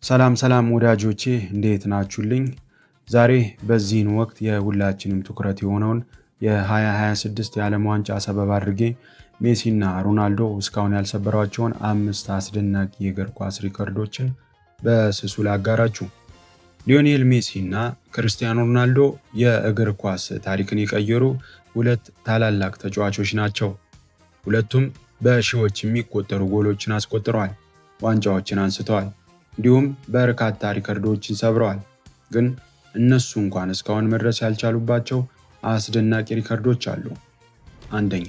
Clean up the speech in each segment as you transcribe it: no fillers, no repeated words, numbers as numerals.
ሰላም ሰላም ወዳጆቼ፣ እንዴት ናችሁልኝ? ዛሬ በዚህን ወቅት የሁላችንም ትኩረት የሆነውን የ2026 የዓለም ዋንጫ ሰበብ አድርጌ ሜሲና ሮናልዶ እስካሁን ያልሰበሯቸውን አምስት አስደናቂ የእግር ኳስ ሪከርዶችን በስሱ ላጋራችሁ። ሊዮኔል ሜሲ እና ክርስቲያኖ ሮናልዶ የእግር ኳስ ታሪክን የቀየሩ ሁለት ታላላቅ ተጫዋቾች ናቸው። ሁለቱም በሺዎች የሚቆጠሩ ጎሎችን አስቆጥረዋል፣ ዋንጫዎችን አንስተዋል፣ እንዲሁም በርካታ ሪከርዶችን ሰብረዋል። ግን እነሱ እንኳን እስካሁን መድረስ ያልቻሉባቸው አስደናቂ ሪከርዶች አሉ። አንደኛ፣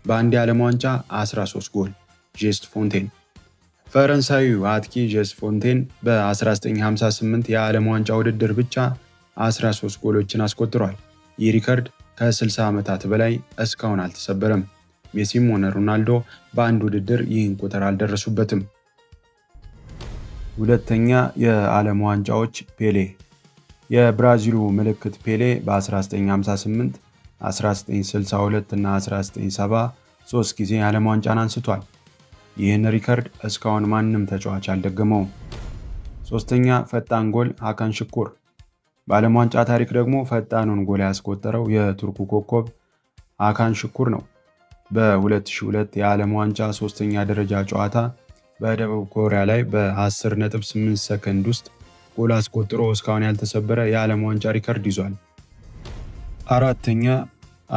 በአንድ የዓለም ዋንጫ 13 ጎል፣ ጄስት ፎንቴን። ፈረንሳዊው አጥቂ ጄስት ፎንቴን በ1958 የዓለም ዋንጫ ውድድር ብቻ 13 ጎሎችን አስቆጥሯል። ይህ ሪከርድ ከ60 ዓመታት በላይ እስካሁን አልተሰበረም። ሜሲም ሆነ ሮናልዶ በአንድ ውድድር ይህን ቁጥር አልደረሱበትም። ሁለተኛ፣ የዓለም ዋንጫዎች ፔሌ። የብራዚሉ ምልክት ፔሌ በ1958፣ 1962 እና 1970 ሶስት ጊዜ የዓለም ዋንጫን አንስቷል። ይህን ሪከርድ እስካሁን ማንም ተጫዋች አልደገመውም። ሶስተኛ፣ ፈጣን ጎል ሀካን ሽኩር። በዓለም ዋንጫ ታሪክ ደግሞ ፈጣኑን ጎል ያስቆጠረው የቱርኩ ኮከብ ሀካን ሽኩር ነው። በ2002 የዓለም ዋንጫ ሶስተኛ ደረጃ ጨዋታ በደቡብ ኮሪያ ላይ በ10.8 ሰከንድ ውስጥ ጎል አስቆጥሮ እስካሁን ያልተሰበረ የዓለም ዋንጫ ሪከርድ ይዟል። አራተኛ፣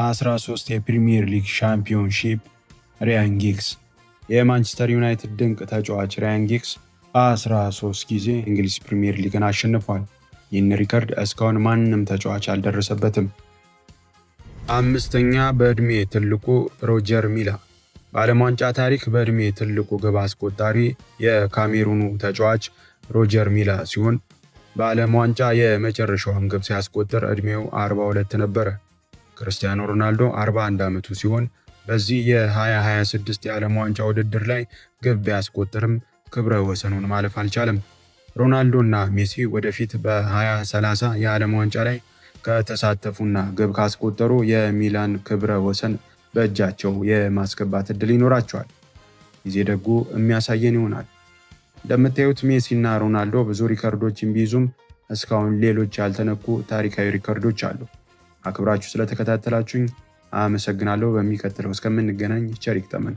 13 የፕሪሚየር ሊግ ሻምፒዮንሺፕ ሪያን ጊግስ። የማንቸስተር ዩናይትድ ድንቅ ተጫዋች ሪያን ጊግስ 13 ጊዜ እንግሊዝ ፕሪሚየር ሊግን አሸንፏል። ይህን ሪከርድ እስካሁን ማንም ተጫዋች አልደረሰበትም። አምስተኛ፣ በዕድሜ ትልቁ ሮጀር ሚላ። በዓለም ዋንጫ ታሪክ በዕድሜ ትልቁ ግብ አስቆጣሪ የካሜሩኑ ተጫዋች ሮጀር ሚላ ሲሆን በዓለም ዋንጫ የመጨረሻውን ግብ ሲያስቆጥር ዕድሜው 42 ነበረ። ክርስቲያኖ ሮናልዶ 41 ዓመቱ ሲሆን በዚህ የ2026 የዓለም ዋንጫ ውድድር ላይ ግብ ቢያስቆጥርም ክብረ ወሰኑን ማለፍ አልቻለም። ሮናልዶ እና ሜሲ ወደፊት በ2030 የዓለም ዋንጫ ላይ ከተሳተፉና ግብ ካስቆጠሩ የሚላን ክብረ ወሰን በእጃቸው የማስገባት እድል ይኖራቸዋል። ጊዜ ደጉ የሚያሳየን ይሆናል። እንደምታዩት ሜሲ እና ሮናልዶ ብዙ ሪከርዶችን ቢይዙም እስካሁን ሌሎች ያልተነኩ ታሪካዊ ሪከርዶች አሉ። አክብራችሁ ስለተከታተላችሁኝ አመሰግናለሁ። በሚቀጥለው እስከምንገናኝ ቸር ይግጠመን።